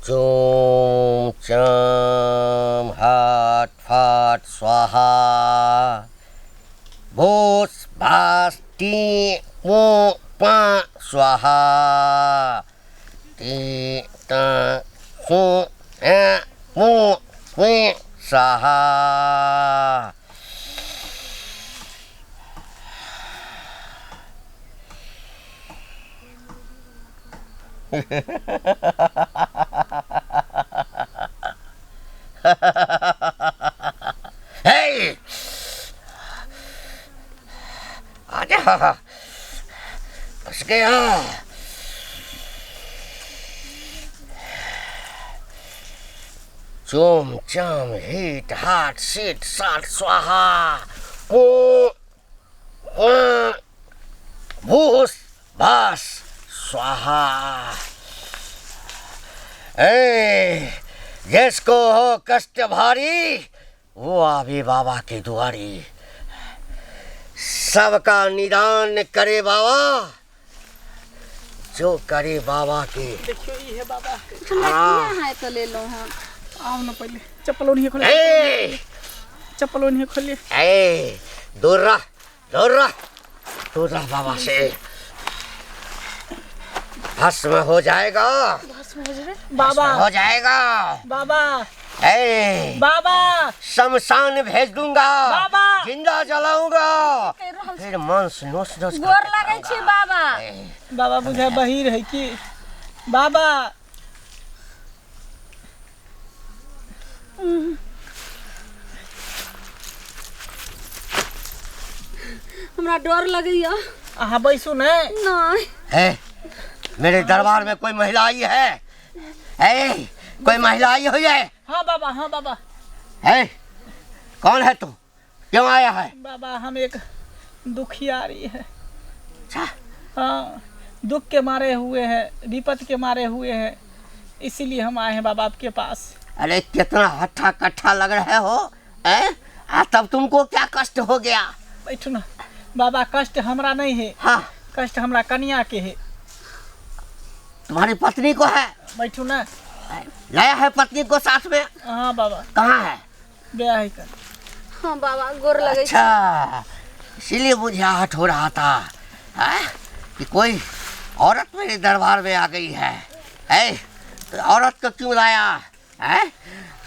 चूम चाम हट फट स्वाहा। भूस भास टी पू पा स्वाहा। टी टा सु ए पू पी स्वाहा। हे, आजा, फंस गया। चूम चाम हिट हाट सीट साट स्वाहा। पू पा भूस भास स्वाहा। ए, जिसको हो कष्ट भारी वो आवे बाबा के दुआरी। सबका निदान करे बाबा, जो करे बाबा के। देखियो ई है बाबा। हाँ। किया है तो ले लो। हाँ, आउ न पहिले चप्पल ओनिहे खोले। ए, चप्पल ओनिहे खोलिए। ए, दूर रह, दूर रह, दूर रह बाबा से। भस्म हो जाएगा। भस्म हो जेबै। बाबा हो जाएगा। बाबा। ए, बाबा, शमशान भेज दूंगा। बाबा। जिंदा जलाऊंगा, कहि रहल छी। फिर मांस नोच नोच गोर लगै छी बाबा। बाबा बुझाय बहिर है की बाबा? हमरा डर लगैया। अहाँ बैसू ने। नहि। है, मेरे दरबार में कोई महिला आई है? है, कोई महिला आई हुई है? हाँ बाबा, हाँ बाबा। है, कौन है तू? क्यों आया है? बाबा, हम एक दुखियारी है। अच्छा। हाँ, दुख के मारे हुए हैं, विपत के मारे हुए हैं, इसीलिए हम आए हैं बाबा आपके पास। अरे कितना हट्ठा कट्ठा लग रहे हो हैं? आ तब तुमको क्या कष्ट हो गया? बैठू ना बाबा। कष्ट हमरा नहीं है। हाँ। कष्ट हमरा कनिया के है। तुम्हारी पत्नी को है? बैठू ना। लाया है पत्नी को साथ में? हाँ बाबा। कहाँ है? ब्याह है कर। हाँ बाबा, गोर लगै छी। अच्छा, इसीलिए मुझे आहट हो रहा था है कि कोई औरत मेरे दरबार में आ गई है। है तो औरत को क्यों लाया है?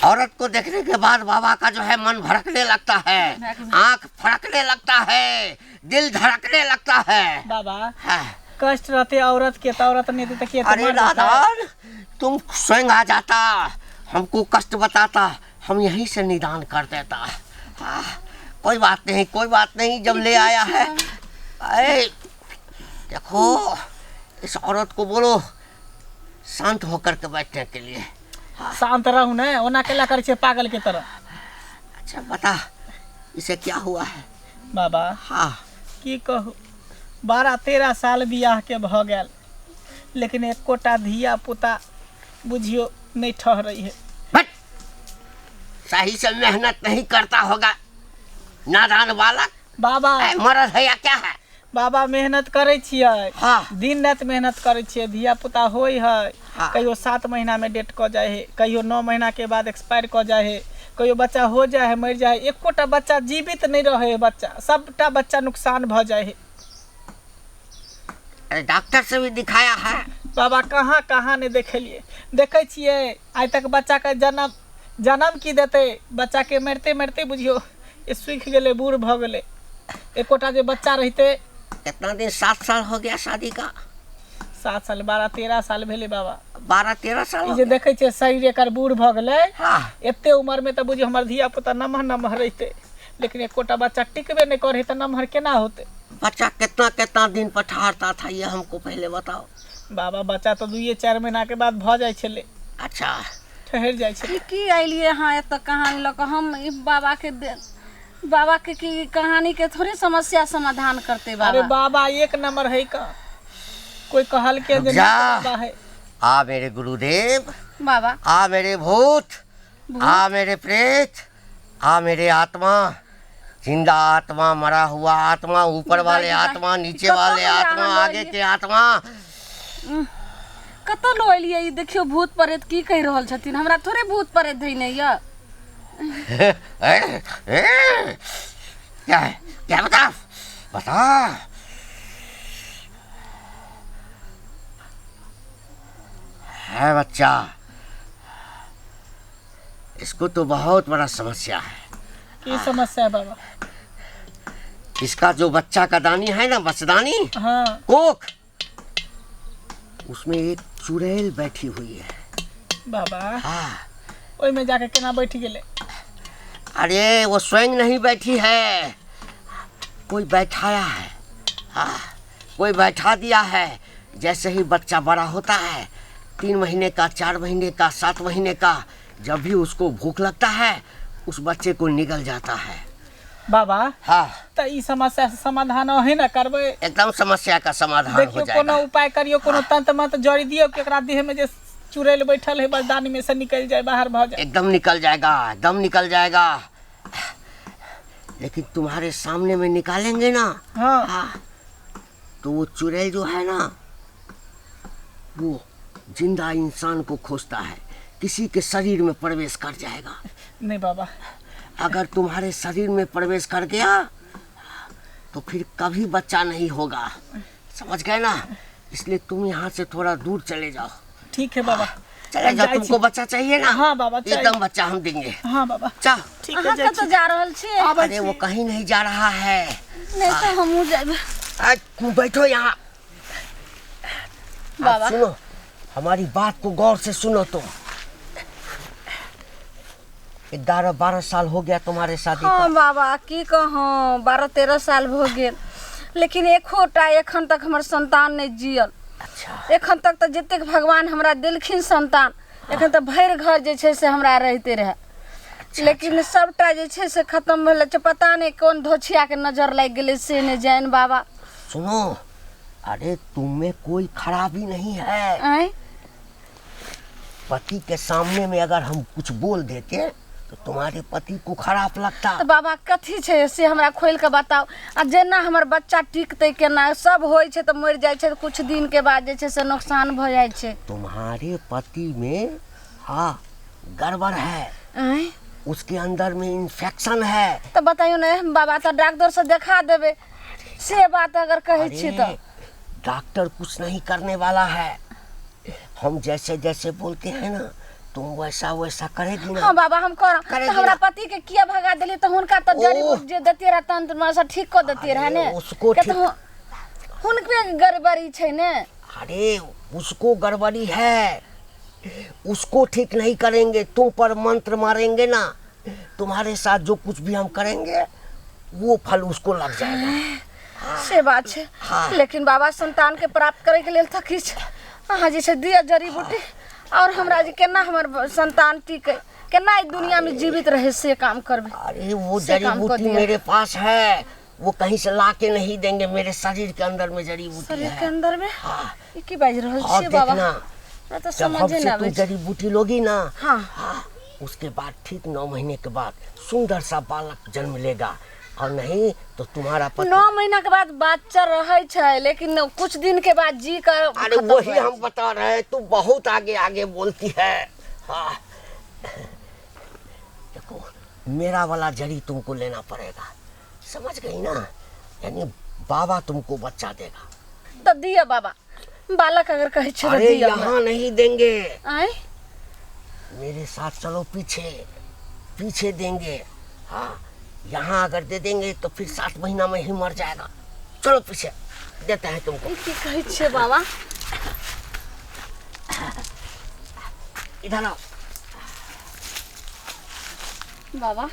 औरत को देखने के बाद बाबा का जो है मन भड़कने लगता है, आंख फड़कने लगता है, दिल धड़कने लगता है। बाबा, हाँ। कष्ट रहते औरत के तो औरत नहीं देते के तो अरे मार देता। नादान, तुम स्वयं आ जाता, हमको कष्ट बताता, हम यहीं से निदान कर देता। हाँ, कोई बात नहीं, कोई बात नहीं, जब ले आया है। अरे देखो, इस औरत को बोलो शांत होकर के बैठने के लिए। शांत रहू ने, ओना केला करै छै पागल के तरह। अच्छा बता, इसे क्या हुआ है? बाबा। हाँ। की कहू, 12-13 साल बियाह के भऽ गेल, लेकिन एकोटा धिया पुता बुझियो नहीं ठहरै है। बट सही से मेहनत नहीं करता होगा नादान बालक। बाबा। ए, मरद है या क्या है? बाबा, मेहनत करै छियै। हाँ। दिन राति मेहनत करै छियै, धिया पुता होइ है। हाँ। कहियो 7 महीना में डेथ कऽ जाइ है, कहियो 9 महीना के बाद एक्सपायर कऽ जाइ है, कहियो बच्चा हो जाइ है मरि जाइ है। एकोटा बच्चा जीवित नहीं रहै है, बच्चा सबटा बच्चा नुकसान भऽ जाइ है। अरे डॉक्टर से भी दिखाया है? बाबा, कहाँ कहाँ नहीं देखेलिए। देखै छियै आइ तक बच्चा के जन्म जन्म की देतै, बच्चा के मरिते मरिते बुझियो ई सूखि गेलै, बूढ़ भऽ गेलै। एकोटा जे बच्चा रहितै। कितना दिन? 7 साल हो गया शादी का? 7 साल, 12-13 साल भेलै बाबा। 12-13 साल ई हो जे गया? देखै छियै शरीर एकर बूढ़ भऽ गेलै। हाँ। एते उम्र में तऽ बुझियौ हमर धिया पुता नमहर नमहर रहितै, लेकिन एकोटा बच्चा टिकबे नहि करै तऽ नमहर केना होतै? बच्चा कितना कितना दिन पर ठहरता था, ये हमको पहले बताओ। बाबा, बच्चा तऽ 2-4 महीना के बाद भऽ जाइ छलै। अच्छा। ठहरि जाइ छलै। ई की अयलियै अहाँ एतऽ कहानी लऽ कऽ? हम ई बाबा के बाबा के की कहानी के थोड़े समस्या समाधान करते बाबा। अरे बाबा एक नंबर है का, कोई कहल के जे जा। बाबा है। आ मेरे गुरुदेव। बाबा। आ मेरे भूत, आ मेरे प्रेत, आ मेरे आत्मा, जिंदा आत्मा, मरा हुआ आत्मा, ऊपर वाले बाबा, आत्मा, नीचे कतऽ वाले हमरा आत्मा, अहाँ आगे लऽ के आत्मा। कतऽ लऽ एलियै ई? देखियौ भूत प्रेत की कहि रहल छथिन, हमरा थोड़े भूत प्रेत धैने यऽ। क्या है, क्या बता बता। है बच्चा, इसको तो बहुत बड़ा समस्या है। की समस्या है बाबा? इसका जो बच्चा का दानी है ना, बचदानी, हाँ, कोख, उसमें एक चुड़ैल बैठी हुई है। बाबा, हाँ, ओहिमे जाके केना बैठ गेलै? अरे वो स्वयं नहीं बैठी है, कोई बैठाया है। हाँ, कोई बैठा दिया है। जैसे ही बच्चा बड़ा होता है, 3 महीने का, 4 महीने का, 7 महीने का, जब भी उसको भूख लगता है उस बच्चे को निगल जाता है। बाबा, हाँ, तऽ ई समस्या से समाधान अहीं ने करबै? एकदम समस्या का समाधान हो देखियौ, जाएगा। कोनो उपाय करियौ, कोनो तंत्र मंत्र जड़ी दियौ कि एकरा देह में जे चुड़ैल बैठल है बचदानी में से निकलि जाए, बाहर भऽ जाए। एकदम निकल जाएगा, एकदम निकल जाएगा। लेकिन तुम्हारे सामने में निकालेंगे ना, हाँ, हाँ, तो वो चुड़ैल जो है ना, वो जिंदा इंसान को खोजता है, किसी के शरीर में प्रवेश कर जाएगा। नहीं बाबा, अगर तुम्हारे शरीर में प्रवेश कर गया तो फिर कभी बच्चा नहीं होगा, समझ गए ना? इसलिए तुम यहाँ से थोड़ा दूर चले जाओ। ठीक है बाबा, चले जाओ। जाइ छी। तुमको बच्चा चाहिए ना? हाँ बाबा, चाहिए। एकदम बच्चा हम देंगे। हाँ बाबा, जाओ। ठीक है, अहाँ जाइ कतऽ छी। जा रहल छियै? आबै अरे वो छी। कहीं नहीं जा रहा है। नहि तऽ हमहूँ जायब। आज तुम बैठो यहाँ। आप बाबा। सुनो, हमारी बात को गौर से सुनो। तुम 11-12 साल हो गया तुम्हारे शादी हाँ का। बाबा, की कहूँ, 12-13 साल भऽ गेल, लेकिन एकोटा एखन तक हमर संतान नहि जियल। अच्छा। एखन तक तऽ जतेक भगवान हमरा देलखिन संतान, एखन तऽ भरि घर जे छै से हमरा रहिते रहए, लेकिन सबटा जे छै से खत्म भेल छै। पता नहि कोन धोछियाके नजर लागि गेलै से नहि जानि बाबा। सुनो, अरे तुम्हें कोई खराबी नहीं है। आँय? पति के सामने में अगर हम कुछ बोल देते तो तुम्हारे पति को खराब लगता। तऽ बाबा कथी छै से हमरा खोलि कऽ बताउ। आ जेना हमर बच्चा टिकतै केना? सब होइ छै तऽ मरि जाइ छै, कुछ दिन के बाद जे छै से नुकसान भऽ जाइ छै। तुम्हारे पति में हाँ गड़बड़ है, आँय? उसके अंदर में इन्फेक्शन है। तऽ बताइयो ने बाबा, तऽ डॉक्टर से देखा देबै से बात अगर कहै छी अरे तऽ। डॉक्टर कुछ नहीं करने वाला है। हम जैसे जैसे बोलते हैं ना, तुम वैसा वैसा करेगी ना। हाँ बाबा, हम करब। करेगी तऽ हमरा ना। पति के किया भगा देलियै? तऽ हुनका तऽ जड़ी ओह। बूटी जे देतियै रहए तंत्र में से ठीक कऽ देतियै रहए ने। अरे, उसको किया तऽ ठीक- हुनके गड़बड़ी छै ने। अरे उसको गड़बड़ी है, उसको ठीक नहीं करेंगे, तुम पर मंत्र मारेंगे ना, तुम्हारे साथ जो कुछ भी हम करेंगे वो फल उसको लग जाएगा। से बात छै। हाँ। लेकिन बाबा, संतान के प्राप्त करे के लेल तऽ किछु अहाँ जे छै दिअ जड़ी बूटी, और हमरा जे केना हमर संतान टिकै, केना ई दुनिया में जीवित रहे से काम करबै। अरे वो से जड़ी काम कर बूटी दिया। मेरे पास है, वो कहीं से ला के नहीं देंगे, मेरे शरीर के अंदर में जड़ी बूटी शरीर के है। अंदर में? हाँ। ई की बाजि रहल और छियै बाबा? देखना, हमरा तऽ जब समझे हमसे नहि तुम आबै छै। जड़ी बूटी लोगी ना, हाँ, हाँ, उसके बाद ठीक 9 महीने के बाद सुंदर सा बालक जन्म लेगा, और नहीं तो तुम्हारा पति 9 महीना के बाद बच्चा रहै छै, लेकिन कुछ दिन के बाद जी कर अरे खत्म वही भऽ हम बता रहे हैं, तू बहुत आगे आगे बोलती है। हाँ, देखो मेरा वाला जड़ी तुमको लेना पड़ेगा, समझ गई ना? यानी बाबा तुमको बच्चा देगा। तऽ दिअ बाबा, बालक अगर कहै छै तऽ अरे दिअ हमरा। यहाँ नहीं देंगे, आँय? मेरे साथ चलो, पीछे पीछे देंगे। हाँ, यहाँ अगर दे देंगे तो फिर 7 महीना में ही मर जाएगा। चलो पीछे देते हैं तुमको। ई की कहै छियै बाबा? इधर आओ। बाबा,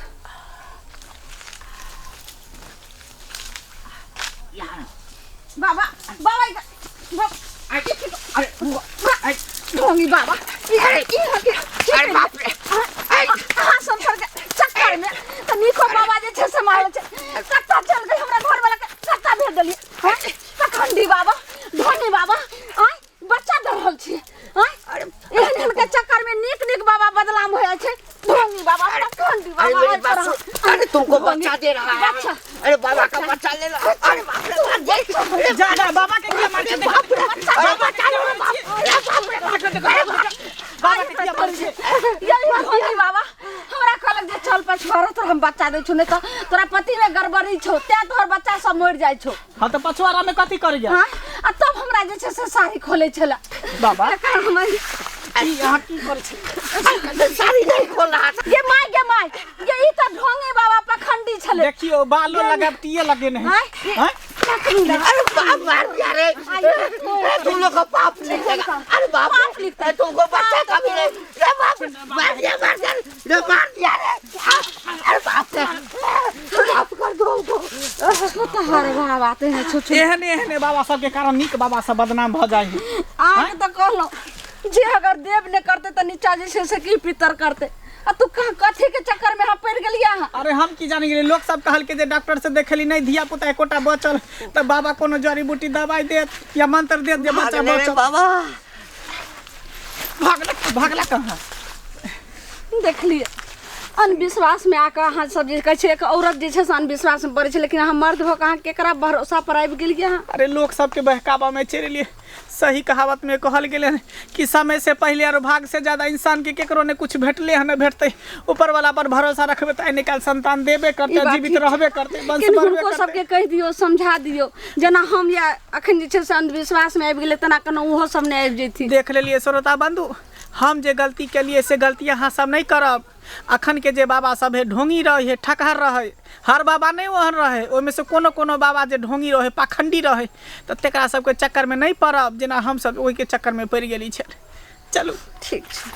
यहाँ आओ। बाबा, बाबा, अरे अरे ढोंगी बाबा, ई ई के अरे बाप रे, अरे अहाँ संसार के चक्कर में तऽ नीको बाबा जे छै से मारल छै। कत्ता चल गेल हमरा घर वाला के, कत्ता भेज देलियै? हैं? पखंडी बाबा, ढोंगी बाबा, आँय बच्चा दऽ रहल छियै? आँय, एहन एहन के चक्कर में नीक नीक बाबा बदनाम हो जाइ छै। ढोंगी बाबा, पखंडी अरे बाबा, मेरी आइ बात तोरा- सुन। अरे तुमको ढोंगी, बच्चा दे रहा है। बच्चा। अरे बाबा का बच्चा ले लो। अरे बाप रे, जा जा, बाबा के किया मारै छै? बाप रे, अरे बच्चा लो, बाप रे, बाप रे। बच्चा दै छौ, नहि तऽ तोरा पति में गड़बड़ी छौ, तें तोहर बच्चा सब मरि जाइ छौ। हाँ तऽ पछुआरा में कथी करै जा? हाँ, आ तब हमरा जे छै से साड़ी खोलै छलै। बाबा। तकर हमर की अहाँ की करै छी? साड़ी नहीं खोल रहा था। गे माय, गे माय, गे ई तऽ ढोंगी बाबा पखंडी छलै। देखियो बालो लगाबतिये लगे नहीं। आँय? आँय? अरे बाप मार दिया रे, तुम लोग का पाप लिखेगा। अरे बाप रे, तुमको बच्चा कभी नहीं। रे बाप मार दिया, मार दिया रे, मार दिया रे। अरे बाप रे, माफ कर दो हमको। तोहर बाबा ते है छुछु। एहने एहने बाबा सबके कारण नीक बाबा सब बदनाम भऽ जाइ है। अहाँके तऽ कहलहुँ जे अगर देव नहि करतै तऽ नीचा जे छै से की पितर करतै, आ तू कहाँ कथी के चक्कर में हम पड़ गेलियै अहाँ? अरे हम की जानी गेलियै, लोक सब कहलकै जे डॉक्टर से देखेली नहीं धिया पुता एकोटा बचल, तऽ बाबा कोनो जड़ी बूटी दवाई देत या मंत्र देत जे बच्चा भागले रे बचल। बाबा। भागला, भागला कहाँ? देखलियै अंधविश्वास में आके अहाँ सब जे कहै छै एक औरत जे छै से अंधविश्वास में पड़ै छै, लेकिन अहाँ मर्द भऽ कऽ अहाँ केकरा भरोसा पर आबि गेलियै अहाँ? अरे लोक सबके बहकावा में चलि एलियै। सही कहावत में कहल गेलै हन कि समय से पहले और भाग से ज्यादा इंसान के केकरो ने कुछ भेटले हन, भेटतै। ऊपर वाला पर भरोसा रखबै तऽ आइ निकाल संतान देबे करतै, ई बात जीवित ठीक छै। रहबे करतै, वंश लेकिन बढ़बे हुनको करतै। सबके कहि दियौ, समझा दियौ, जेना हम या अखन जे छै से अंधविश्वास में आबि गेलै तेना कोनो ओहो सब नहि आबि जैथिन। देख लेलियै श्रोता बंधु, हम जे गलती केलियै से गलती अहाँ सब नहि करब। अखन के जे बाबा सब है ढोंगी रहे है, ठकहर रहे, हर बाबा नहीं ओहन रहे, ओहिमे से कोनो कोनो बाबा जे ढोंगी रहे, पाखंडी रहे, तऽ तकरा सबके चक्कर में नहीं पड़ब जेना हम सब ओहिके चक्कर में पड़ि गेली छल। चलू ठीक छै।